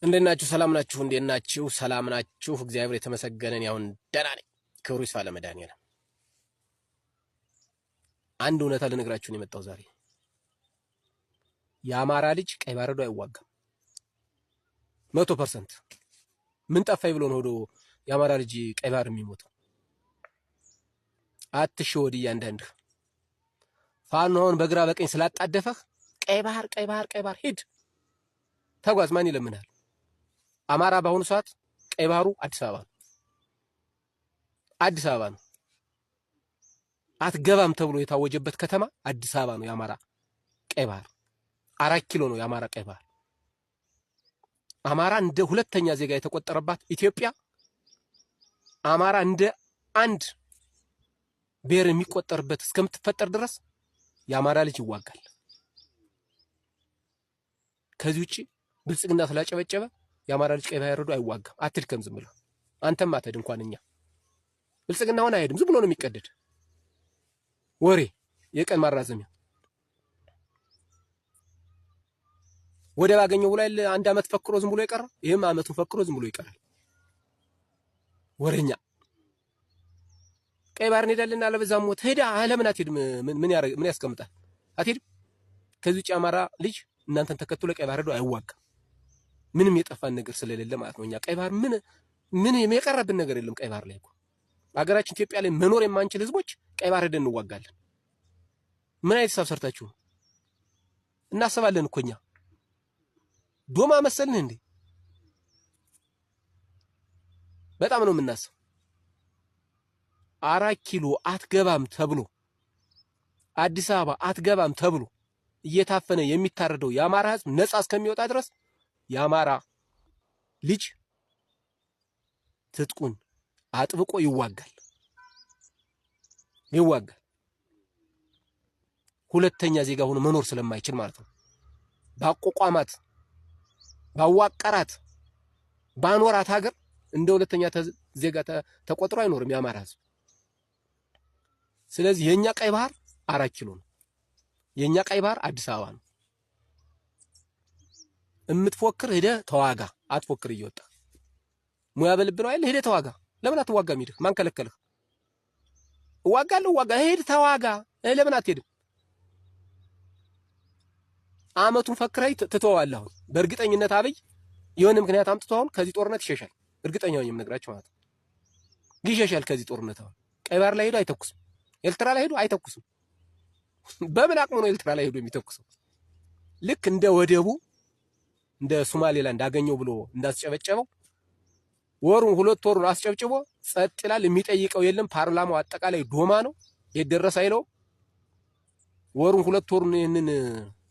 እንዴት ናችሁ? ሰላም ናችሁ? እንዴት ናችሁ? ሰላም ናችሁ? እግዚአብሔር የተመሰገነን ያሁን ደህና ነኝ። ክብሩ ይስፋ ለመድኃኒዓለም። አንድ እውነታ ልነግራችሁ ነው የመጣው ዛሬ። የአማራ ልጅ ቀይ ባህር ሄዶ አይዋጋም። 100%። ምን ጠፋኝ ብሎ ነው ሄዶ የአማራ ልጅ ቀይ ባህር የሚሞተው? አትሸወድ። እያንዳንድህ ፋኖ አሁን በግራ በቀኝ ስላጣደፈህ ቀይ ባህር፣ ቀይ ባህር፣ ቀይ ባህር ሂድ ተጓዝ። ማን ይለምናል? አማራ በአሁኑ ሰዓት ቀይ ባህሩ አዲስ አበባ ነው። አዲስ አበባ ነው። አትገባም ተብሎ የታወጀበት ከተማ አዲስ አበባ ነው። የአማራ ቀይ ባህር 4 ኪሎ ነው። የአማራ ቀይ ባህር አማራ እንደ ሁለተኛ ዜጋ የተቆጠረባት ኢትዮጵያ፣ አማራ እንደ አንድ ብሔር የሚቆጠርበት እስከምትፈጠር ድረስ የአማራ ልጅ ይዋጋል። ከዚህ ውጭ ብልጽግና ስላጨበጨበ የአማራ ልጅ ቀይ ባህር ሄዶ አይዋጋም። አትድከም፣ ዝም ብለህ አንተም አትሄድ። እንኳን እኛ ብልጽግና አሁን አይሄድም። ዝም ብሎ ነው የሚቀደድ ወሬ፣ የቀን ማራዘሚያ። ወደብ አገኘው ብሎ አይደል አንድ አመት ፈክሮ ዝም ብሎ ይቀራል። ይሄም አመቱን ፈክሮ ዝም ብሎ ይቀራል። ወሬኛ ቀይ ባህር እንሄዳለን አለበዛ ሞት ሄዳ ለምን አትሄድም? ምን ያረግ ምን ያስቀምጣል? አትሄድም። ከዚህ ውጭ አማራ ልጅ እናንተን ተከትሎ ቀይ ባህር ሄዶ አይዋጋም። ምንም የጠፋን ነገር ስለሌለ ማለት ነው። እኛ ቀይ ባህር ምን ምን የቀረብን ነገር የለም። ቀይ ባህር ላይ እኮ ሀገራችን ኢትዮጵያ ላይ መኖር የማንችል ህዝቦች ቀይ ባህር ሄደን እንዋጋለን። ምን አይነት ሂሳብ ሰርታችሁ እናስባለን እኮ እኛ ዶማ መሰልን እንዴ? በጣም ነው የምናስብ። 4 ኪሎ አትገባም ተብሎ፣ አዲስ አበባ አትገባም ተብሎ እየታፈነ የሚታረደው የአማራ ህዝብ ነፃ እስከሚወጣ ድረስ የአማራ ልጅ ትጥቁን አጥብቆ ይዋጋል ይዋጋል። ሁለተኛ ዜጋ ሆኖ መኖር ስለማይችል ማለት ነው። ባቋቋማት፣ ባዋቀራት፣ ባኖራት ሀገር እንደ ሁለተኛ ዜጋ ተቆጥሮ አይኖርም የአማራ ህዝብ። ስለዚህ የኛ ቀይ ባህር 4 ኪሎ ነው። የኛ ቀይ ባህር አዲስ አበባ ነው። የምትፎክር ሄደህ ተዋጋ። አትፎክር እየወጣ ሙያ በልብ ነው አይደል? ሄደህ ተዋጋ። ለምን አትዋጋም? ሄደህ ማን ከለከለህ? እዋጋለሁ፣ እዋጋ፣ ሄድ ተዋጋ። ለምን አትሄድም? አመቱን ፈክረህ ትተዋለህ። አሁን በእርግጠኝነት አብይ የሆነ ምክንያት አምጥቶ አሁን ከዚህ ጦርነት ይሸሻል። እርግጠኛ ነኝ የምነግራችሁ ማለት ነው። ይሸሻል ከዚህ ጦርነት። አሁን ቀይ ባህር ላይ ሄዶ አይተኩስም። ኤርትራ ላይ ሄዶ አይተኩስም። በምን አቅሙ ነው ኤርትራ ላይ ሄዶ የሚተኩሰው? ልክ እንደ ወደቡ እንደ ሶማሌላንድ አገኘው ብሎ እንዳስጨበጨበው ወሩን 2 ወሩን አስጨብጭቦ ጸጥ ይላል። የሚጠይቀው የለም። ፓርላማው አጠቃላይ ዶማ ነው። የት ደረሰ አይለው። ወሩን 2 ወሩን ይህንን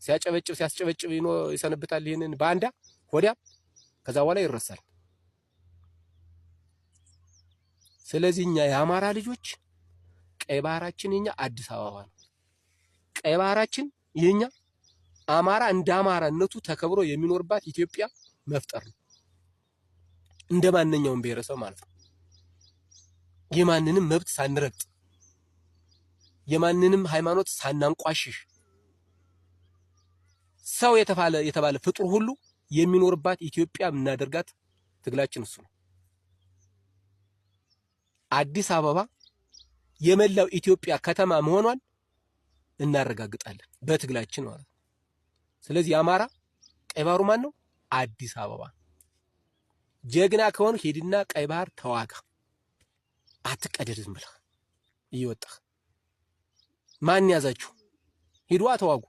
ሲያጨበጭብ ሲያስጨበጭብ ይሰነብታል። ይህንን ባንዳ ወዲያ ከዛ በኋላ ይረሳል። ስለዚህ እኛ የአማራ ልጆች ቀይ ባህራችን የኛ አዲስ አበባ ነው። ቀይ ባህራችን የኛ አማራ እንደ አማራነቱ ተከብሮ የሚኖርባት ኢትዮጵያ መፍጠር ነው። እንደ ማንኛውም ብሔረሰብ ማለት ነው። የማንንም መብት ሳንረግጥ፣ የማንንም ሃይማኖት ሳናንቋሽሽ ሰው የተባለ የተባለ ፍጡር ሁሉ የሚኖርባት ኢትዮጵያ የምናደርጋት ትግላችን እሱ ነው። አዲስ አበባ የመላው ኢትዮጵያ ከተማ መሆኗን እናረጋግጣለን በትግላችን ማለት ነው። ስለዚህ የአማራ ቀይ ባህሩ ማን ነው? አዲስ አበባ። ጀግና ከሆንክ ሂድና ቀይ ባህር ተዋጋ። አትቀደድ፣ ዝም ብለህ እየወጣህ ማን ያዛችሁ? ሂዱዋ ተዋጉ።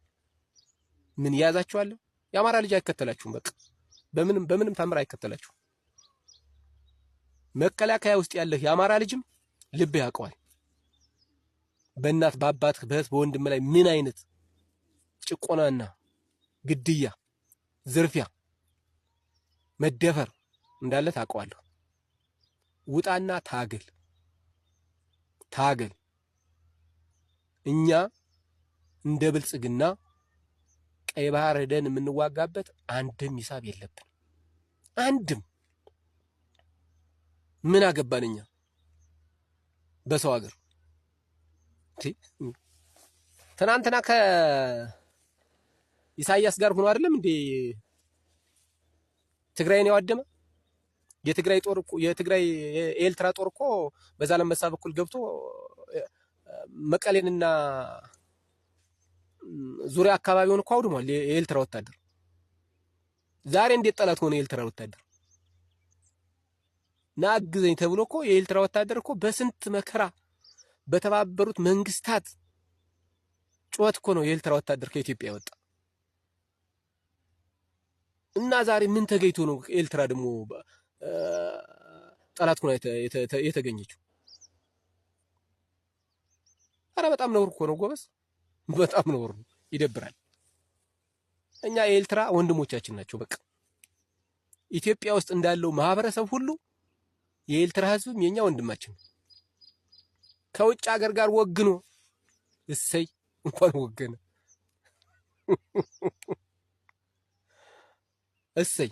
ምን ያዛችኋለሁ? የአማራ ልጅ አይከተላችሁም። በቃ በምንም በምንም ታምር አይከተላችሁም። መከላከያ ውስጥ ያለህ የአማራ ልጅም ልብ ያውቀዋል። በእናት በአባትህ በእህት በወንድም ላይ ምን አይነት ጭቆናና ግድያ፣ ዝርፊያ፣ መደፈር እንዳለ ታውቀዋለህ። ውጣና ታገል ታገል። እኛ እንደ ብልጽግና ቀይ ባህር ሄደን የምንዋጋበት አንድም ሂሳብ የለብን። አንድም ምን አገባን እኛ በሰው ሀገር። ትናንትና ከኢሳያስ ጋር ሆኖ አይደለም እንዴ? ትግራይን ያዋደመ የትግራይ ጦር እኮ የትግራይ የኤልትራ ጦር እኮ በዛላምበሳ በኩል ገብቶ መቀሌንና ዙሪያ አካባቢውን እኮ አውድሟል የኤልትራ ወታደር። ዛሬ እንዴት ጠላት ሆነ የኤልትራ ወታደር? ና አግዘኝ ተብሎ እኮ የኤልትራ ወታደር እኮ በስንት መከራ በተባበሩት መንግስታት ጩኸት እኮ ነው የኤልትራ ወታደር ከኢትዮጵያ የወጣ። እና ዛሬ ምን ተገኝቶ ነው ኤልትራ ደግሞ ጠላት ሆና የተገኘችው? አረ በጣም ነውር እኮ ነው ጎበዝ፣ በጣም ነውር ነው። ይደብራል። እኛ የኤልትራ ወንድሞቻችን ናቸው። በቃ ኢትዮጵያ ውስጥ እንዳለው ማህበረሰብ ሁሉ የኤልትራ ህዝብም የኛ ወንድማችን ነው። ከውጭ ሀገር ጋር ወግኖ እሰይ እንኳን ወገነ፣ እሰይ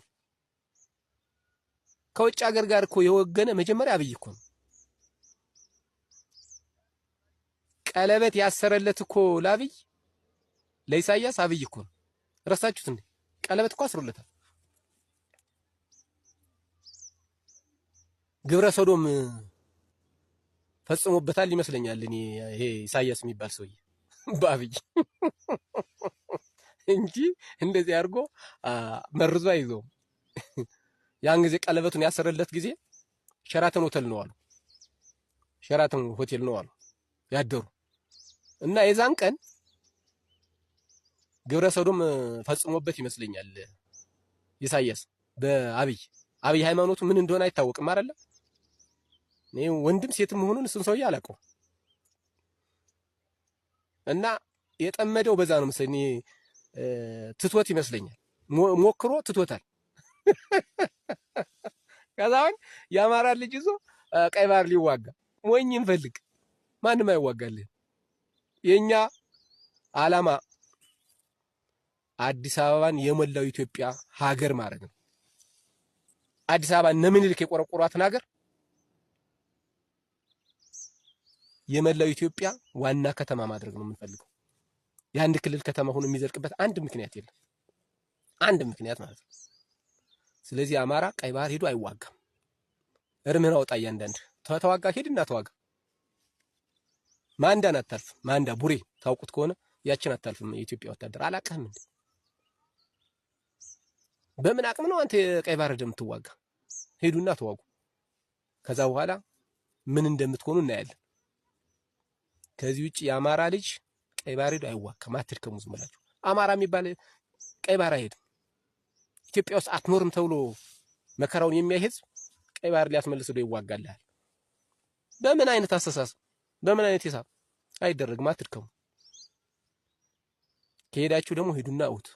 ከውጭ ሀገር ጋር እኮ የወገነ መጀመሪያ አብይ እኮ ነው። ቀለበት ያሰረለት እኮ ለአብይ ለኢሳያስ አብይ እኮ ነው። ረሳችሁት እንዴ? ቀለበት እኮ አስሮለታል። ግብረ ሰዶም ፈጽሞበታል ይመስለኛል። እኔ ይሄ ኢሳያስ የሚባል ሰውዬ በአብይ እንጂ እንደዚህ አድርጎ መርዞ አይዘውም። ያን ጊዜ ቀለበቱን ያሰረለት ጊዜ ሸራተን ሆቴል ነው አሉ። ሸራተን ሆቴል ነው አሉ ያደሩ እና የዛን ቀን ግብረ ሰዶም ፈጽሞበት ይመስለኛል ኢሳያስ በአብይ። አብይ ሃይማኖቱ ምን እንደሆነ አይታወቅም አይደለ? እኔ ወንድም ሴትም መሆኑን እሱን ሰውዬ አላውቀውም። እና የጠመደው በዛ ነው መሰለኝ። ትቶት ይመስለኛል ሞክሮ ትቶታል። ከዛ አሁን የአማራ ልጅ ይዞ ቀይ ባህር ሊዋጋ ሞኝ እንፈልግ፣ ማንም አይዋጋልህ። የኛ ዓላማ አዲስ አበባን የሞላው ኢትዮጵያ ሀገር ማድረግ ነው። አዲስ አበባ እነ ምኒልክ የቆረቆሯትን ሀገር የመላው ኢትዮጵያ ዋና ከተማ ማድረግ ነው የምንፈልገው። የአንድ ክልል ከተማ ሆኖ የሚዘልቅበት አንድ ምክንያት የለም። አንድ ምክንያት ማለት ነው። ስለዚህ አማራ ቀይ ባህር ሄዶ አይዋጋም። እርምህን አውጣ። እያንዳንድ ተዋጋ፣ ሄድና ተዋጋ። ማንዳን አታልፍም። ማንዳ ቡሬ ታውቁት ከሆነ ያችን አታልፍም። የኢትዮጵያ ወታደር አላውቅህም እንዴ? በምን አቅም ነው አንተ የቀይ ባህር ሄደህ የምትዋጋ? ሄዱና ተዋጉ። ከዛ በኋላ ምን እንደምትሆኑ እናያለን። ከዚህ ውጭ የአማራ ልጅ ቀይ ባህር ሄዶ አይዋጋም። አትድከሙ፣ ዝም ብላችሁ። አማራ የሚባል ቀይ ባህር አይሄድም። ኢትዮጵያ ውስጥ አትኖርም ተብሎ መከራውን የሚያይ ህዝብ ቀይ ባህር ሊያስመልስ ሄዶ ይዋጋልሃል። በምን አይነት አስተሳሰብ፣ በምን አይነት ሂሳብ አይደረግም። አትድከሙ። ከሄዳችሁ ደግሞ ሄዱና እዩት።